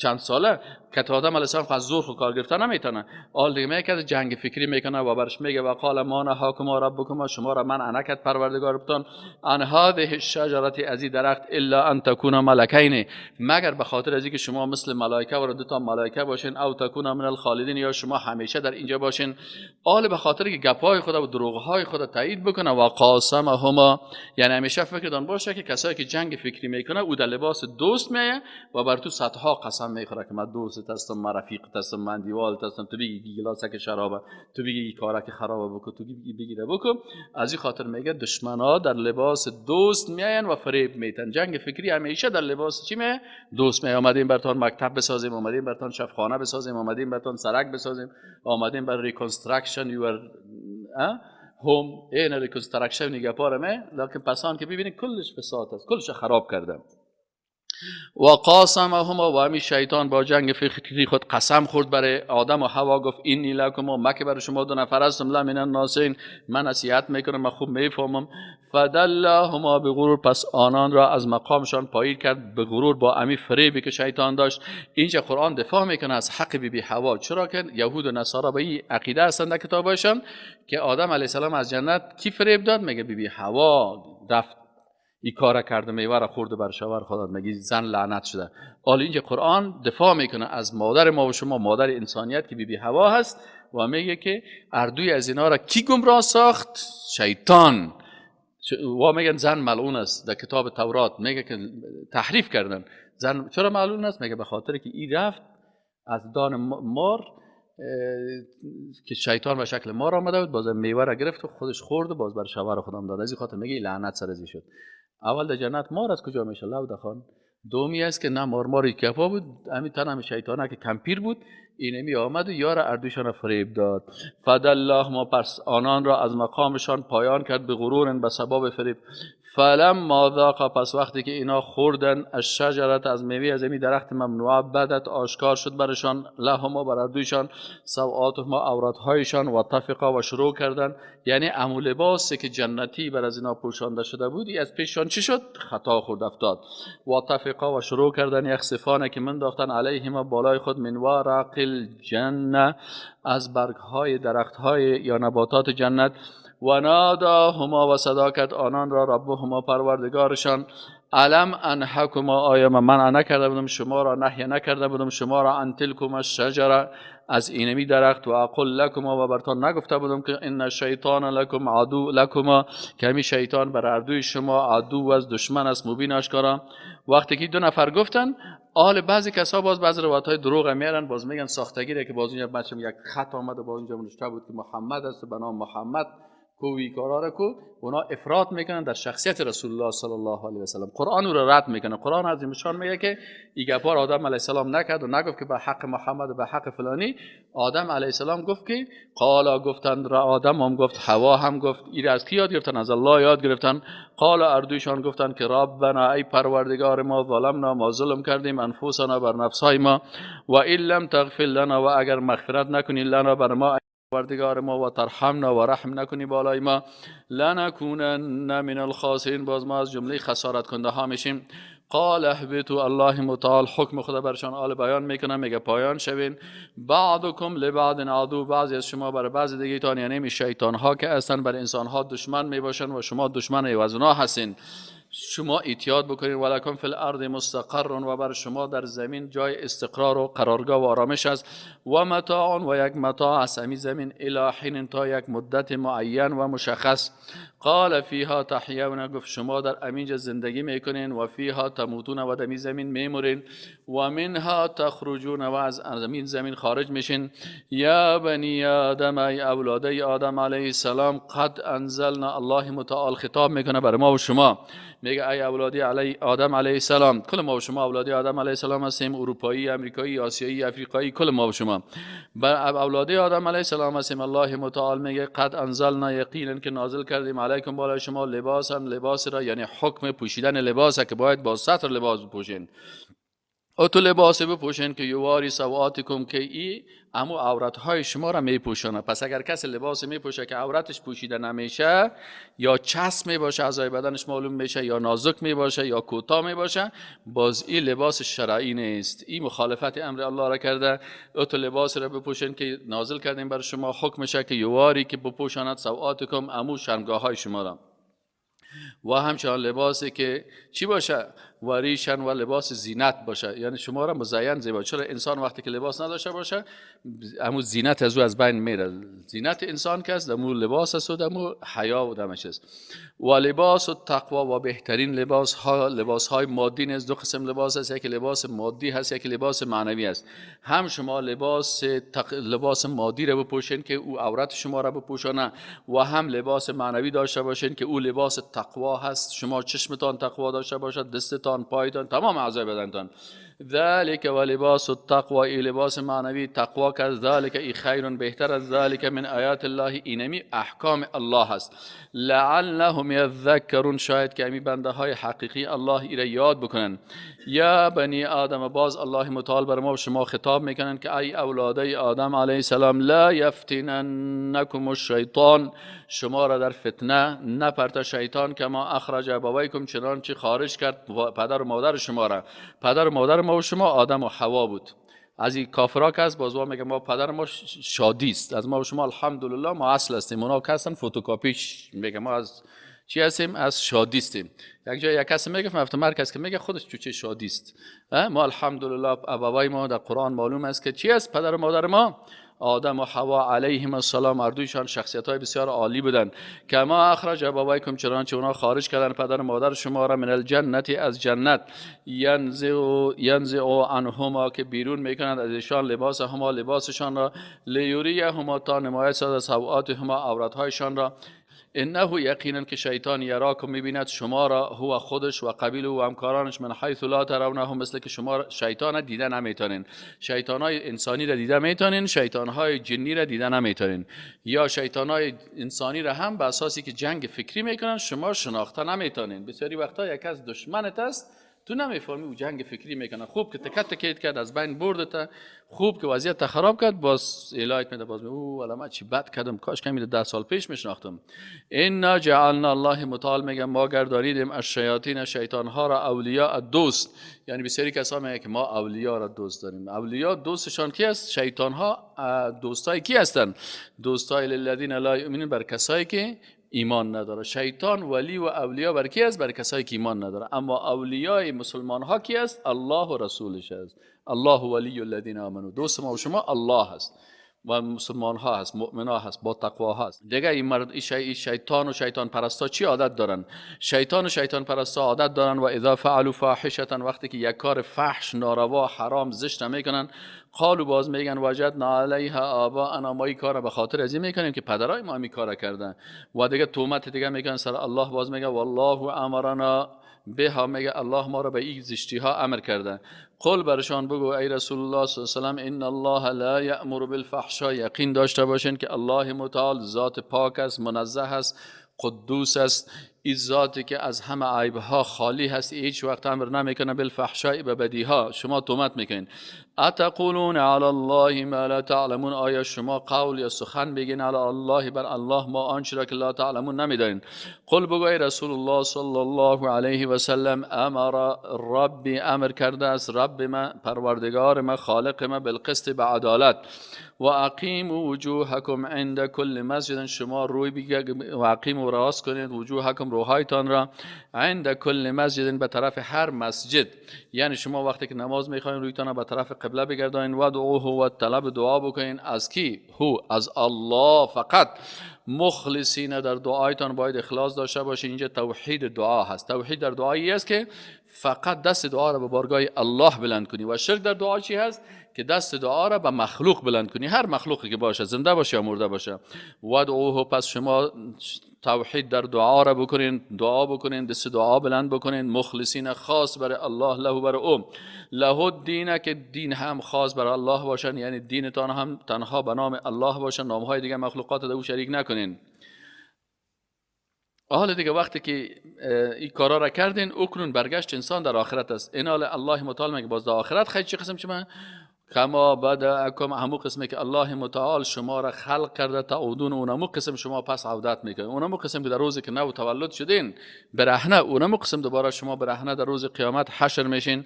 چند ساله که تا آدم علیه السلام از زور خود کار گرفته نمیتونه. آل دیگه میکرد جنگ فکری میکنه و برش میگه وقال ما نهاکما ربکما، شما را من نکرد پروردگارتان، عن هذه الشجره، از این درخت، الا ان تکونا ملکین، مگر به خاطر از اینکه شما مثل ملائکه و دو تا ملائکه باشین، او تکونا من الخالدین، یا شما همیشه در اینجا باشین. آل به خاطر که گپای خدا و دروغهای خدا تایید بکنه. و قاسمهما، یعنی همیشه فکرتان باشه که کسایی که جنگ فکری میکنه او در لباس دوست میه و بر تو صدها قسم میخوره که من دوست هستم، من رفیق هستم، من دیوال هستم، تو بگی گیلاس که شرابه، تو بگی کارا که خرابه بکن، تو بگی بگیره بکن. از این خاطر میگه دشمنا در لباس دوست میاین و فریب میتن. جنگ فکری همیشه در لباس چی می؟ دوست می. آمدیم براتون مکتب بسازیم، آمدیم براتون شفخانه بسازیم، آمدیم براتون سرک بسازیم، آمدیم بر reconstruction your home، این reconstruction نگه پارمه. لکن پسان که ببینید کلش فساد است، کلش خراب کرده. و قاسمهما، و همین شیطان با جنگ فکری خود قسم خورد برای آدم و حوا، گفت اینی لکما، من که برای شما دو نفر هستم، لمن الناصحین، من نصیحت میکنم، من خوب میفهمم. فدلهما بغرور، پس آنان را از مقامشان پایین کرد به غرور با امی فریبی که شیطان داشت. اینجا قرآن دفاع میکنه از حق بی بی حوا، چرا که یهود و نصارا به این عقیده هستند در کتابشان که آدم علیه السلام از جنت کی فریب داد؟ میگه بی بی حوا رفت این کار کرد، میوه را خورد بر شوهر خدا، میگه زن لعنت شده. حالا اینجا قرآن دفاع میکنه از مادر ما و شما، مادر انسانیت که بی بی حوا هست، و میگه که اردوی از اینا را کی گمراه ساخت؟ شیطان. و میگن زن ملعون است در کتاب تورات، میگه که تحریف کردن. زن چرا ملعون است؟ میگه به خاطر که این رفت از دان مار که شیطان به شکل مار آمده بود، باز میوه را گرفت و خودش خورد و باز بر شوهر خودم داد. از این خاطر میگه لعنت سر ازی شد. اول در جنت مار از کجا میشه؟ لو دخان. دومی است که نه مار ماری کفا بود، همین تن هم شیطانه که کمپیر بود، اینمی آمد و یار اردوشان را فریب داد. فدالله ما، پس آنان را از مقامشان پایان کرد به غرور، به سبب فریب. فلما ذاق، پس وقتی که اینا خوردن از شجرت، از میوه از این درخت ممنوعه، بدت آشکار شد برشان، لهما بر اردویشان، سوآتهما عورتهایشان، و طفقا و شروع کردن، یعنی امو لباسی که جنتی بر از اینا پوشانده شده بود از پیششان چی شد؟ خطا خورد افتاد. و طفقا و شروع کردن یخصفانه که منداختن علیهما بالای خود، من ورق الجنه، از برگهای درختهای یا نباتات جنت. و ناداهما و صدا کرد آنان را ربهما پروردگارشان، الم انهکما، آیا من منع نکرده بودم شما را، نهی نکرده بودم شما را، ان تلکما الشجره، از اینمی درخت، و اقل لکما، و برتان نگفته بودم که ان الشیطان لکم عدو لکما، که همی شیطان بر اردوی شما عدو از دشمن است مبین آشکارا. وقتی که دو نفر گفتن، آل بعضی کسا باز بعضی روایت های دروغ میارن، باز میگن ساختگیره که باز اونجا بچم یک خط آمده، باز اونجا نوشته بود که محمد است به نام محمد کوی کارا را کو، اونا افراط میکنن در شخصیت رسول الله صلی الله علیه و سلم. قرآن او را رد میکنه. قرآن از نشان میگه که این گپار آدم علیه السلام نکرد و نگفت که به حق محمد و به حق فلانی. آدم علیه السلام گفت که قالا گفتند را، آدم هم گفت، حوا هم گفت. این از کی یاد گرفتن؟ از الله یاد گرفتن. قال اردویشان گفتند که ربنا، ای پروردگار ما، ظلمنا، ما ظلم کردیم، انفسنا، بر نفسهای ما، و ان لم تغفر لنا، و اگر مغفرت نکنی لنا، بر ما پروردگار ما، و ترحمنا، و رحم نکنی بالای ما، لنکونن من الخاسرین، باز ما از جمله خسارت کنده ها میشیم. قال اهبطوا، الله متعال حکم خدا برشان آل بیان میکنه، میگه پایان شوین. بعضکم لبعض عدو، بعضی از شما بر بعضی دیگه تان، یعنی شیطان ها که هستن بر انسان ها دشمن میباشن و شما دشمن از اونا هستین. شما احتیاط بکنید. ولکم فی الارض مستقر، و بر شما در زمین جای استقرار و قرارگاه و آرامش است. و متاع، و یک متاع از همین زمین، الی حین، تا یک مدت معین و مشخص. قال فیها تحیون، گفت شما در امینجا زندگی میکنین، و فیها تموتون، و در زمین میمورین، و منها تخرجون، و از زمین خارج میشین. یا بنی آدم، ای اولاده آدم علیه السلام، قد انزلنا، الله متعال خطاب میکنه بر ما و شما، میگه ای اولادی علی آدم علیه السلام، کل ما و شما اولادی آدم علیه السلام هستیم، اروپایی، امریکایی، آسیایی، افریقایی، کل ما و شما بر اولادی آدم علیه السلام هستیم. الله متعال میگه قد انزلنا، یقینا که نازل کردیم علیکم بالای شما لباسا، لباس را، یعنی حکم پوشیدن لباس که باید با ستر لباس بپوشین، او تو لباس بپوشین که یواری سوآتکم، که ای امو عورت های شما را میپوشانه. پس اگر کسی لباس میپوشه که عورتش پوشیده نمیشه، یا چسب میباشه اعضای بدنش معلوم میشه، یا نازک میباشه، یا کوتاه میباشه، باز این لباس شرعی نیست، این مخالفت امر الله را کرده. او تو لباس را بپوشین که نازل کردیم بر شما، حکمشه که یواری که بپوشاند سوآتکم، امو شرمگاه های شما را. و همچنان لباسی که چی باشه؟ وریشن، و لباس زینت باشه، یعنی شما را مزین زیبا. چرا انسان وقتی که لباس نداشته باشه، امو زینت از او از بین میره. زینت انسان که است دمو لباس است و دمو حیا و دمش است. و لباس و تقوا، و بهترین لباس ها لباس های مادی نیست. دو قسم لباس است، یکی لباس مادی هست، یکی لباس معنوی است. هم شما لباس مادی را بپوشین که او عورت شما را بپوشانه، و هم لباس معنوی داشته باشین که او لباس تقوا هست. شما چشمتان تقوا داشته باشد، دستتان، دستتان، پایتان، تمام اعضای بدنتان. ذلك و لباس التقوى، ای لباس معنوی تقوا که ذلك ای خیر بهتر از ذلك من آیات الله، اینمی احکام الله است. لعلهم یذکرون، شاید که امی بنده های حقیقی الله ایره یاد بکنن. یا بنی آدم، باز الله متعال بر ما و شما خطاب میکنن که ای اولاده آدم علیه السلام، لا یفتننکم الشیطان، شما را در فتنه نپرت شیطان، کما اخرج ابویکم، چنانچه خارج کرد پدر و مادر شما را. پدر و مادر ما و شما آدم و حوا بود. از این کافرا که هست باز میگه ما پدر ما شادی است، از ما و شما الحمدلله ما اصل هستیم. اونا که هستن فتوکاپی میگه ما از چی هستیم؟ از شادی هستیم. یک جای یک کسی میگه مفت مرکز که میگه خودش چوچه شادی است. ما الحمدلله ابوای ما در قرآن معلوم است که چی است پدر و مادر ما؟ آدم و حوا علیهم السلام، اردویشان شخصیت های بسیار عالی بودند. کما اخرج ابویکم، چنانچه اونا خارج کردن پدر و مادر شما را، من الجنت، از جنت، ینزع عنهما، که بیرون میکنند از ایشان لباس هما، لباسشان را، لیوریهما، تا نمایش سازد سوآتهما، عورتهایشان را. انه یقینا که شیطان یراکم، میبیند شما را، هو خودش و قبیل و همکارانش، من حیث لا ترونهم، مثل که شما شیطان دیده نمیتونین. شیطانای انسانی را دیده میتونین، شیطانهای جنی را دیده نمیتونین، یا شیطانای انسانی را هم به اساسی که جنگ فکری میکنن شما شناخته نمیتونین. بسیاری وقتا یک از دشمنت است تو نمیفهمی او جنگ فکری میکنه، خوب که تکت تکیت کرد از بین بردت، خوب که وضعیت خراب کرد، باز الایت میده، باز می او والا من چی بد کردم، کاش کمی 10 سال پیش میشناختم. انا جعلنا، الله متعال میگه ما گردانیدیم الشیاطین، شیطان ها را، اولیاء دوست. یعنی بسیاری کسا میگه که ما اولیا را دوست داریم. اولیا دوستشان کی است؟ شیطان ها دوستای کی هستند؟ دوستای للذین لا یؤمنون، بر کسایی که ایمان نداره. شیطان ولی و اولیا بر کی است؟ بر کسایی که ایمان نداره. اما اولیای مسلمان ها کی است؟ الله و رسولش است. الله ولی الذین آمنوا، دوست ما و شما الله است و مسلمان ها هست، مؤمن ها هست، با تقوا هست. دیگه این مرد این شیطان و شیطان پرستا چی عادت دارن؟ شیطان و شیطان پرستا عادت دارن و اذا فعلوا فاحشه، وقتی که یک کار فحش، ناروا، حرام، زشت میکنن، قالو باز میگن وجدنا علیها آباءنا، ما این کار به خاطر از این میکنیم که پدرای ما این کار کردن. و دیگه تهمت دیگه میکنن سر الله، باز میگه والله امرنا بها، میگه الله ما را به این زشتی ها امر کرده. قل، برشان بگو ای رسول الله صلی الله علیه و سلم، ان الله لا یأمر بالفحشاء، یقین داشته باشین که الله متعال ذات پاک است، منزه است، قدوس است، این ذاتی که از همه عیب ها خالی هست، هیچ وقت امر نمیکنه بالفحشاء، به بدی ها. شما تهمت میکنین. اتقولون علی الله ما لا تعلمون، آیا شما قول یا سخن بگین علی الله، بر الله، ما آنچه را که لا تعلمون نمیدانین. قل، بگو ای رسول الله صلی الله علیه و سلم، امر ربی، امر کرده است رب ما، پروردگار ما، خالق ما، بالقسط، به عدالت. و اقیموا وجوهکم عند کل مسجد، شما روی بگید و اقیموا، راست کنید، وجوهکم، روحایتان را، عند کل مسجد، به طرف هر مسجد. یعنی شما وقتی که نماز میخواین رویتان را به طرف قبله بگردانین. و دعوه، و طلب دعا بکنین از کی؟ هو، از الله فقط. مخلصین، در دعایتان باید اخلاص داشته باشین. اینجا توحید دعا هست. توحید در دعایی است که فقط دست دعا را به بارگاه الله بلند کنی. و شرک در دعا چی هست؟ که دست دعا را به مخلوق بلند کنی، هر مخلوقی که باشه، زنده باشه یا مرده باشه. ودعوه، پس شما توحید در دعا را بکنین، دعا بکنین، دست دعا بلند بکنین، مخلصین، خاص برای الله، له، برای او، له الدین، که دین هم خاص برای الله باشن، یعنی دینتان هم تنها به نام الله باشن، نامهای دیگه مخلوقات در او شریک نکنین. حال دیگه وقتی که این کارا را کردین، اکنون برگشت انسان در آخرت است. این حال الله متعال میگه باز در آخرت خیلی چه قسم شما کما بدأکم، همو قسمی که الله متعال شما را خلق کرده، تعودون، اونمو قسم شما پس عودت میکنه. اونمو قسم که در روزی که نو تولد شدین برهنه، اونمو قسم دوباره شما برهنه در روز قیامت حشر میشین.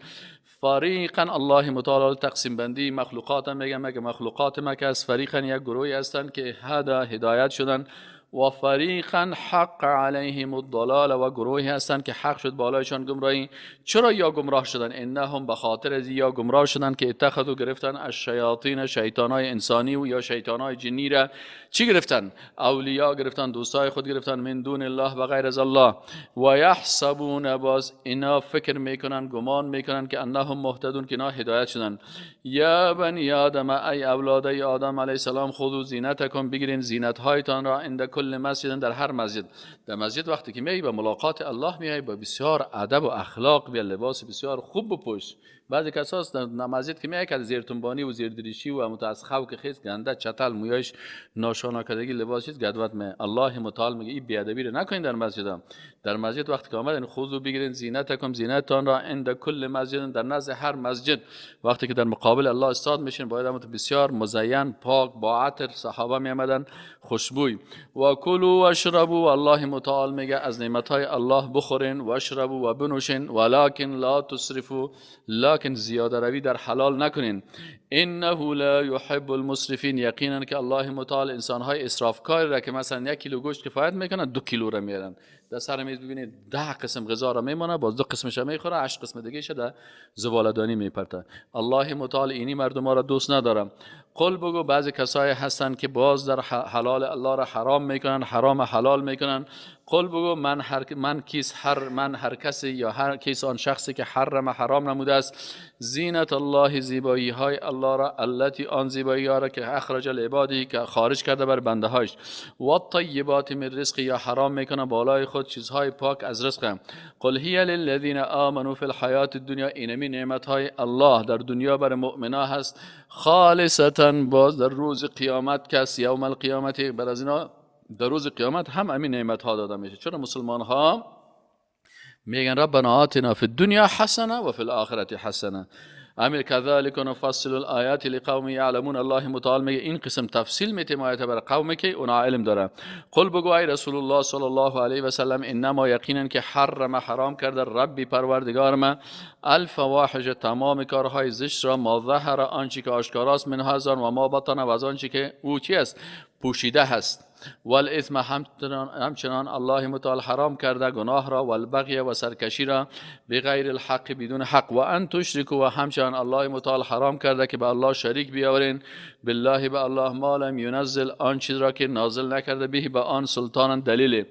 فریقا، الله متعال تقسیم بندی مخلوقات میگه، مگه مخلوقات مکه است. فریقا، یک گروهی هستند که هدایت شدن، و فریقا حق علیهم الضلال، و گروهی هستند که حق شد بالایشان گمراهی. چرا یا گمراه شدن؟ انهم، به خاطر از یا گمراه شدن که اتخذوا، گرفتن، الشیاطین، شیطانای انسانی و یا شیطانای جنی را چی گرفتن؟ اولیا گرفتن، دوستای خود گرفتن، من دون الله، و غیر از الله. و یحسبون، باز اینا فکر میکنن، گمان میکنن که انهم مهتدون، که اینا هدایت شدن. یا بنی آدم، ای اولادای آدم علیه السلام، خذوا زینتکم، بگیرین زینت هایتان را، عند کل مسجد، در هر مسجد. در مسجد وقتی که میای به ملاقات الله میای، با بسیار ادب و اخلاق بیا، لباس بسیار خوب بپوش. بعضی کسا هست در مسجد که میای که زیر تنبانی و زیر دریشی و متأسخه و که خیز گنده چتل مویش ناشانا کردگی لباس چیز گدوت می. الله متعال میگه این بی‌ادبی رو نکنین در مسجد. در مسجد وقتی که آمدین خذوا بگیرین زینتکم، زینتتان را، عند کل مسجد، در نزد هر مسجد. وقتی که در مقابل الله استاد میشین باید هم بسیار مزین پاک با عطر، صحابه می آمدن خوشبوی. و کلوا واشربوا، الله متعال میگه از نعمت‌های الله بخورین، واشربوا و بنوشین، ولکن لا تسرفوا، لکن زیاده روی در حلال نکنین. انه لا يحب المسرفین، یقینا که الله متعال انسان‌های اسرافکار را که مثلا 1 کیلو گوشت کفایت میکنن 2 کیلو را میارن در سر میز، ببینید 10 قسم غذا را میمانه، باز 2 قسمش میخوره، 8 قسم دیگه شه در زباله‌دانی میپرته. الله متعال اینی مردم را دوست نداره. قل بگو بعضی کسایی هستن که باز در حلال الله را حرام میکنن، حرام حلال میکنن. قل بگو من هر کسی یا هر کس آن شخصی که حرم حرام نموده است زینت الله، زیبایی های الله را، التي آن زیبایی ها را که اخرج لعباده، که خارج کرده بر بنده هایش، و الطیبات من رزق، یا حرام میکنه بالای خود چیزهای پاک از رزق. قل هی للذین آمنوا فی الحیات الدنیا، اینمی نعمت های الله در دنیا بر مؤمنا هست، خالصتا باز در روز قیامت کس یوم القیامت، بر از اینا در روز قیامت هم همین نعمت ها داده میشه. چرا مسلمان ها میگن ربنا آتنا فی الدنیا حسنه و فی الاخرة حسنه. امیر كذلك نفصل الآیات لقوم یعلمون. الله متعال میگه این قسم تفصیل میتیم آیات برای قومی که اونا علم داره. قل بگو ای رسول الله صلی الله علیه و سلم انما یقینا که حرم حرام کرده ربی پروردگار ما الفواحش، تمام کارهای زشت را، ما ظهر آنچه که آشکاراست، من هزار و ما بطن و از آنچه که او چی است پوشیده هست، والاثم همچنان الله متعال حرام کرده گناه را، والبغی و سرکشی را، بغیر الحق بدون حق، و ان تشرکوا و همچنان الله متعال حرام کرده که به الله شریک بیاورین، بالله به الله، ما لم ینزل آن چیز را که نازل نکرده، به به آن سلطان دلیل،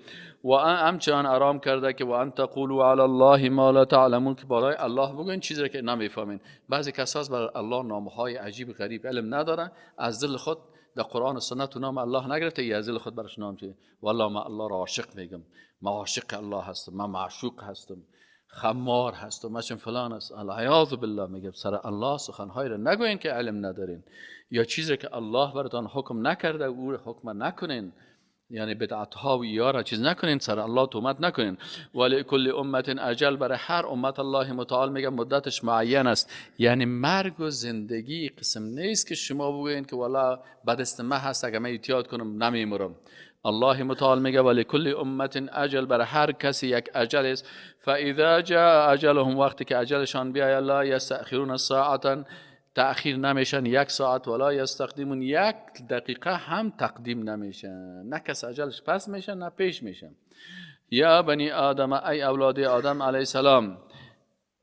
و همچنان حرام کرده که و ان تقولوا علی الله ما لا تعلمون، که بالای الله بگوین چیزی را که نمیفهمین. بعضی کساس بر الله نامهای عجیب غریب علم ندارن، از دل خود در قرآن و سنت و نام الله نگرفته، یه از دل خود برش نام چیه، والله من الله را عاشق میگم، من عاشق الله هستم، من معشوق هستم، خمار هستم، من فلان است، العیاذ بالله. میگه سر الله سخنهایی را نگوین که علم ندارین، یا چیزی که الله براتان حکم نکرده او را حکم نکنین، یعنی بدعت ها و یارا چیز نکنین، سر الله تهمت نکنین. ولی کل امت اجل، برای هر امت الله متعال میگه مدتش معین است، یعنی مرگ و زندگی قسم نیست که شما بگوین که والا بدست من هست اگه من احتیاط کنم نمیمرم. الله متعال میگه ولی کل امت اجل، برای هر کسی یک اجل است. فاذا جاء اجلهم، وقتی که اجلشان بیاید، لا یستأخرون ساعتا، تأخیر نمیشن 1 ساعت، ولا یستقدمون، 1 دقیقه هم تقدیم نمیشن، نه کس اجلش پس میشن نه پیش میشن. یا بنی آدم، ای اولاد آدم علیه السلام،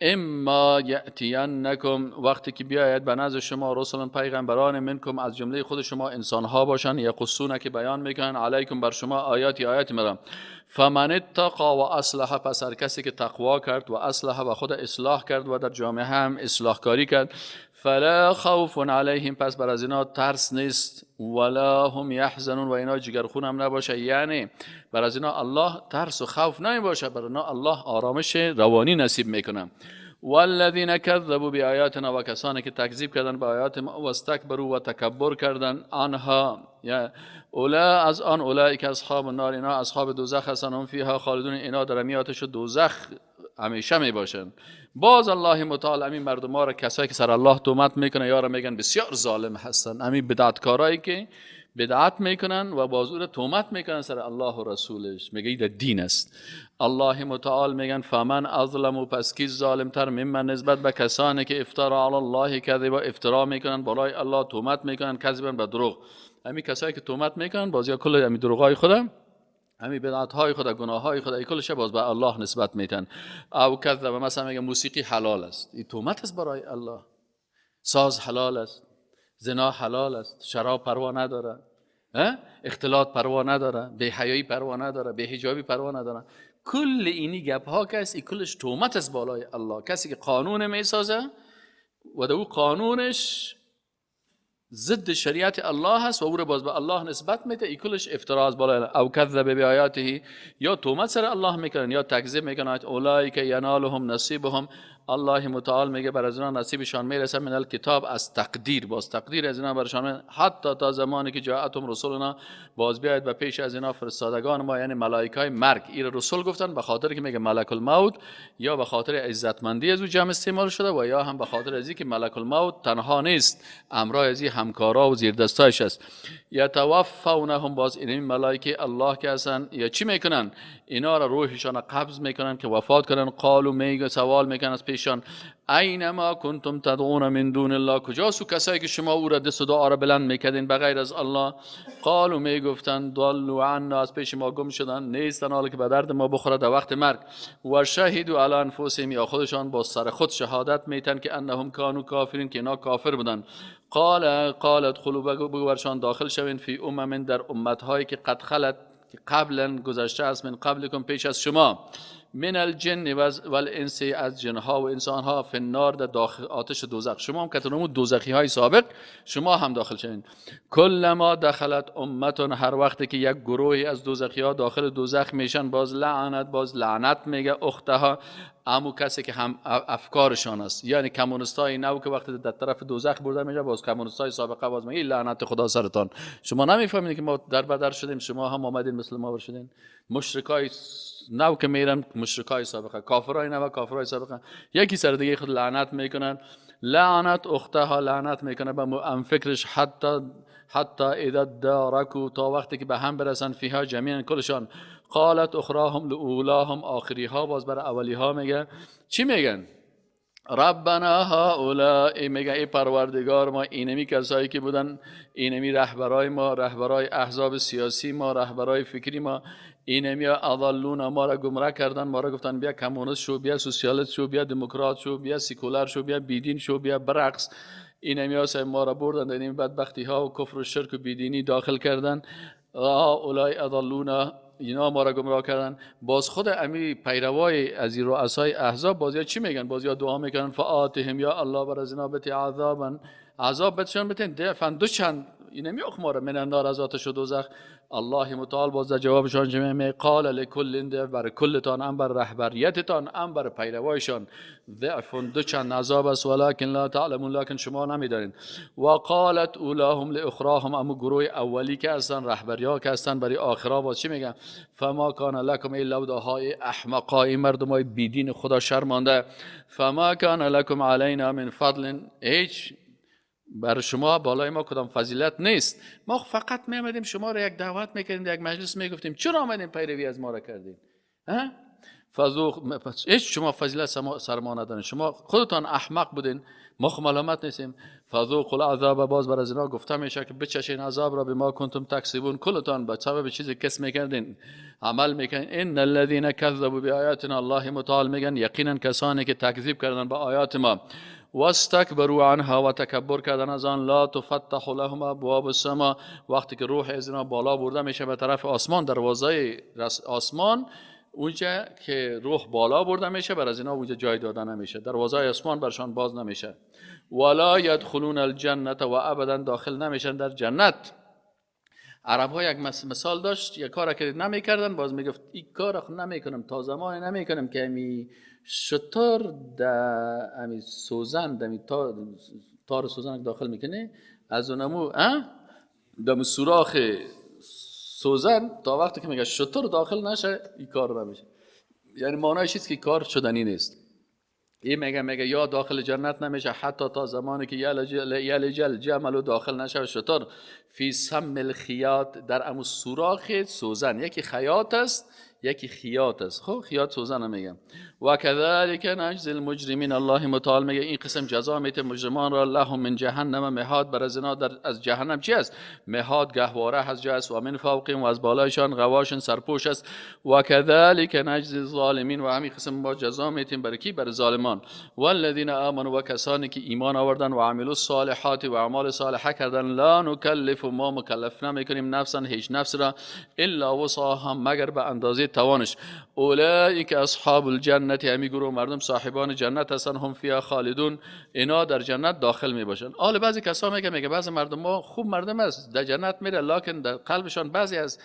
اما یأتینکم، وقتی که بیاید به نزد شما رسول پیغمبران، منکم از جمله خود شما انسانها باشن، یقصون که بیان میکنن، علیکم بر شما آیاتی آیات مرا، فمن اتقا و اصلح، پس هر کسی که تقوا کرد و اصلح و خود اصلاح کرد و در جامعه هم اصلاح کاری کرد، فلا خوف علیهم، پس بر از اینا ترس نیست، ولا هم یحزنون، و اینا جگرخون هم نباشه، یعنی بر از اینا الله ترس و خوف نمیباشه، بر اینا الله آرامش روانی نصیب میکنه. والذین کذبوا بآیاتنا، و کسانی که تکذیب کردن به آیات ما، و استکبروا و تکبر کردن، آنها یا اولا از آن، اولئک اصحاب النار، اینا اصحاب دوزخ هستند، هم فیها خالدون، اینا در آتش دوزخ همیشه می باشند. باز الله متعال همین مردم ها را، کسایی که سر الله تهمت میکنن یا را میگن بسیار ظالم هستن، همین بدعتکارایی که بدعت میکنن و باز او را تهمت میکنن سر الله و رسولش، میگه این دین است. الله متعال میگن فمن اظلم، پس کی ظالمتر ممن نسبت به کسانی که افترا علی الله کذبا، افترا میکنن بالای الله، تهمت میکنن، کذبا به دروغ. همین کسایی که تهمت میکنن باز یا کل همین دروغای خودم، همین بدعت های خود، گناه های خود، ای کلش باز به الله نسبت میتن. او کذب، مثلا میگه موسیقی حلال است، این تهمت است برای الله. ساز حلال است، زنا حلال است، شراب پروا نداره، اختلاط پروا نداره، بی حیایی پروا نداره، بی حجابی پروا نداره. کل اینی گپ ها که است، این کلش تهمت است بالای الله. کسی که قانون میسازه و در او قانونش ضد شریعت الله هست و او رو باز به الله نسبت میده، ای کلش افترا از بالا. او کذب بآیاته، یا تهمت سر الله میکنن یا تکذیب میکنن. اولئک ینالهم نصیبهم، الله متعال میگه بر از اینا نصیبشان میرسه من الکتاب، از تقدیر، باز تقدیر از اینا برشان، حتی تا زمانی که جاءتهم رسولنا، باز بیاید به پیش از اینا فرستادگان ما، یعنی ملائکه مرگ. این رسول گفتن به خاطر که میگه ملک الموت، یا به خاطر عزتمندی از او جمع استعمال شده و یا هم به خاطر از که ملک الموت تنها نیست، امرای از همکارا و زیردستایش است. یتوفونهم، باز این ملائکه الله که هستن یا چی میکنن؟ اینا را روحشان قبض میکنن که وفات کنن. قالو میگه، سوال میکنن از پیشان، اینما کنتم تدعون من دون الله، کجاست کسایی که شما او را دست و دعا را بلند میکردین بغیر از الله؟ قالو میگفتن ضلوا عنا، از پیش ما گم شدن، نیستن حالا که به درد ما بخوره در وقت مرگ. و شهدوا علی انفسهم، یا خودشان با سر خود شهادت میتن که انهم کانوا کافرین، که اینا کافر بودن. قال قال ادخلوا، بگو برشان داخل شوین، فی امم، در امت هایی که قد خلت، قبلا گذشته است، من قبلکم پیش از شما، من الجن والانس، از جنها و انسانها، فی النار، در داخل آتش دوزخ. شما هم که دوزخی های سابق شما هم داخل شوین. کلما دخلت امتون، هر وقتی که یک گروهی از دوزخی ها داخل دوزخ میشن، باز لعنت، باز لعنت میگه اختها، امو کسی که هم افکارشان است، یعنی کمونیستای نو که وقتی در طرف دوزخ برده میشه، باز کمونیستای سابقه باز میگه لعنت خدا سرتان، شما نمیفهمید که ما در بدر شدیم، شما هم آمدین مثل ما شدین. مشرکای نو که میرن مشرکای سابقه، کافرای نو کافرای سابقه، یکی سر دیگه خود لعنت میکنن. لعنت اختها، لعنت میکنه به هم فکرش، حتی اذا دارکو، تا وقتی که به هم برسن، فیها جمیعا، کلشان. قالت اخراهم لاولاهم، آخری ها باز بر اولی ها میگه چی میگن؟ ربنا هؤلاء، میگه ای پروردگار ما، اینمی کسایی که بودن، اینمی رهبرای ما، رهبرای احزاب سیاسی ما، رهبرای فکری ما، اینمی اضلون، ما را گمراه کردن، ما را گفتن بیا کمونیست شو، بیا سوسیالیست شو، بیا دموکرات شو، بیا سیکولار شو، بیا بیدین شو، بیا برقص. اینمی ها ما را بردن در این بدبختی ها و کفر و شرک و بیدینی داخل کردن. هؤلاء اضلون، اینا ما را گمراه کردن. باز خود امی پیروای از این رؤسای احزاب باز چی میگن؟ باز یا دعا میکنن فآتهم، یا الله بر از اینا بتی عذابا، عذاب بتشان بتین ضعفا، دو چند، اینمی اخماره من النار، از آتش دوزخ. الله متعال باز در جوابشان چه میگه؟ قال لکل ضعف، بر کلتان، ام بر رهبریتتان، ام بر پیروایشان، ضعف، دو چند عذاب است، ولکن لا تعلمون، لکن شما نمیدانید. و قالت اولاهم لاخراهم، اما گروه اولی که هستن، رهبریا که هستن، برای آخرا باز چی میگن؟ فما کان لکم الا ودهای احمقای، مردمای بیدین خدا شرمانده، فما کان لکم علینا من فضل، هیچ بر شما بالای ما کدام فضیلت نیست، ما فقط می آمدیم شما را یک دعوت میکردیم، یک مجلس میگفتیم، چرا آمدیم پیروی از ما را کردین؟ فذوق، هیچ شما فضیلت سر ما ندارین، شما خودتان احمق بودین، ما خو ملامت نیستیم. فذوقوا العذاب، باز بر از اینا گفته میشه که بچشین عذاب را، بما کنتم تکسبون، کلتان به سبب چیزی کس میکردین عمل میکنین. ان الذين كذبوا بآیاتنا، الله متعال میگن یقینا کسانی که تکذیب کردن با آیات ما، واستكبروا عنها، و تکبر کردن از آن، لا تفتح لهم ابواب السماء، وقتی که روح از اینا بالا برده میشه به طرف آسمان، دروازه آسمان، اونجا که روح بالا برده میشه بر از اینا اونجا جای داده نمیشه، دروازه آسمان برشان باز نمیشه. ولا يدخلون الجنه، و ابدا داخل نمیشن در جنت. عرب ها یک مثال داشت، یک کار که نمیکردن، باز میگفت این کار نمیکنم تا زمان نمیکنم که می شتر در امی سوزن، در تار سوزن داخل میکنه، از اونمو دم سوراخ سوزن تا وقتی که میگه شتر داخل نشه این کار نمیشه. یعنی معنیش چیست که کار شدنی نیست. این میگه یا داخل جنت نمیشه حتی تا زمانی که یلج الجمل داخل نشه شتر، فی سم الخیاط، در امو سوراخ سوزن، یکی خیاط است یکی خیاط است. خب خیاط سوزن هم میگم. و کذالک نجزی المجرمین، الله متعال میگه این قسم جزا میته مجرمان را، لهم من جهنم مهاد، بر از اینا در از جهنم چی است؟ مهاد، گهواره هست جا است، و من فوقهم، و از بالایشان غواشن سرپوش است. و کذالک نجزی الظالمین، و همین قسم با جزا میتیم بر کی؟ بر ظالمان. والذین آمنوا، و کسانی که ایمان آوردن، و عملوا الصالحات، و اعمال صالحه کردن، لا نکلف، ما مکلف نمیکنیم نفسا، هیچ نفس را، الا وسعها، مگر به اندازه توانش. اولئک اصحاب الجنه، همی گروه مردم صاحبان جنت هستن، هم فیها خالدون، اینا در جنت داخل می باشن. حالا بعضی کسا میگه بعضی مردم ما خوب مردم است در جنت میره، لکن در قلبشان بعضی از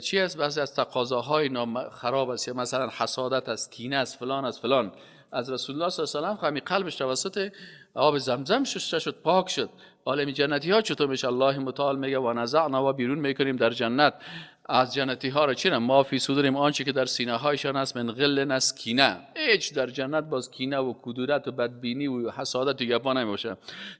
چی است، بعضی از تقاضاهای خراب است، مثلا حسادت است، کینه است، فلان است فلان. از رسول الله صلی الله علیه و آله قلبش توسط آب زمزم شسته شد، پاک شد. عالم جنتی ها چطور میشه؟ الله متعال میگه و نزعنا، و بیرون میکنیم در جنت از جنتی ها را چرا ما فی صدورهم، آنچه که در سینه هایشان است، من غل است کینه. هیچ در جنت باز کینه و کدورت و بدبینی و حسادت و گپا نمیباشه.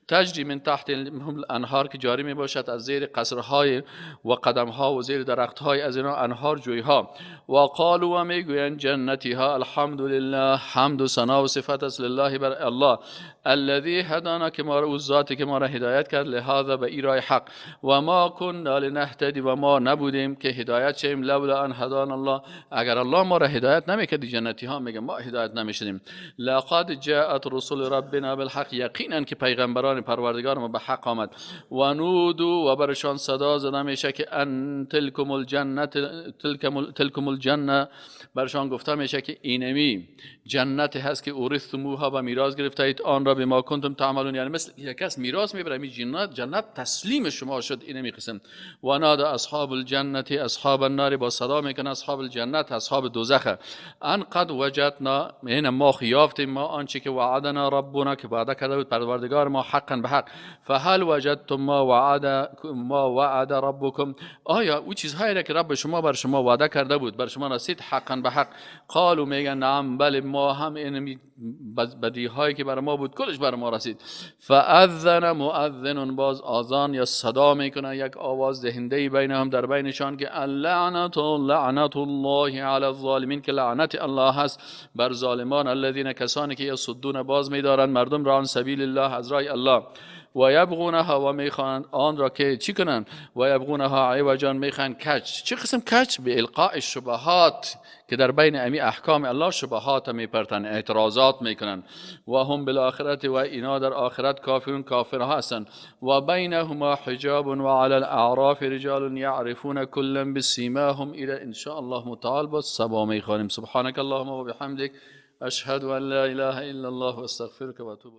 تجری من تحت الانهار، که جاری میباشد از زیر قصرهای و قدمها و زیر درختهای از اینا انهار، جویها. و قالوا، و میگویند جنتی ها الحمدلله، حمد و ثنا و صفت است لله بر الله، الذی هدانا، که ما را او ذاتی که ما را هدایت کرد، لهذا به ای راه حق، و ما كنا لنهتدی، و ما نبودیم که هدایت شیم، لولا ان هدانا الله، اگر الله ما را هدایت نمیکرد، جنتی ها میگه ما هدایت نمیشدیم. لقد جاءت رسل ربنا بالحق، یقینا که پیغمبران پروردگار ما به حق آمد. و نودو، و برشان صدا زده میشه که ان تلکم الجنه، تلکم الجنه، برشان گفته میشه که اینمی جنت هست که اورثتموها، و میراث گرفتید آن را، بما کنتم تعملون، یعنی مثل یک کس میراث میبره، می جنت تسلیم شما شد. اینمی قسم. و نادى اصحاب الجنه اصحاب النار، با صدا میکنه اصحاب الجنت اصحاب دوزخ، ان قد وجدنا، این ما یافتیم ما آنچه که وعدنا ربنا، که وعده کرده بود پروردگار ما، حقا به حق. فهل وجدتم ما وعد ربکم، آیا او چیزهایی را که رب شما بر شما وعده کرده بود بر شما رسید؟ حقا به حق. قالوا، میگن نعم، بله، ما هم این بدی هایی که بر ما بود کلش بر ما رسید. فاذن مؤذن، باز آذان یا صدا میکنه یک آواز دهنده بینهم، در بینشان، که اللعنت لعنت الله علی الظالمین، که لعنت الله هست بر ظالمان، الذین، کسانی که یصدون، باز میدارند مردم را، عن سبیل الله، از راه الله، و یبغونها، و میخوانند آن را که چی کنند، و یبغونها عوجا، میخوان کج. چه قسم کج؟ به القاء الشبهات، که در بین امی احکام الله شبهات میپرتن، اعتراضات میکنن. و هم بالآخرت، و اینا در آخرت کافرون، کافرها هستند. و بینهما حجاب و علی الاعراف رجال یعرفون کلا بسیماهم. الى ان شاء الله متعال با صبا میخوانیم. سبحانك اللهم و بحمدک، اشهد ان لا اله الا الله و استغفرک و اتوب.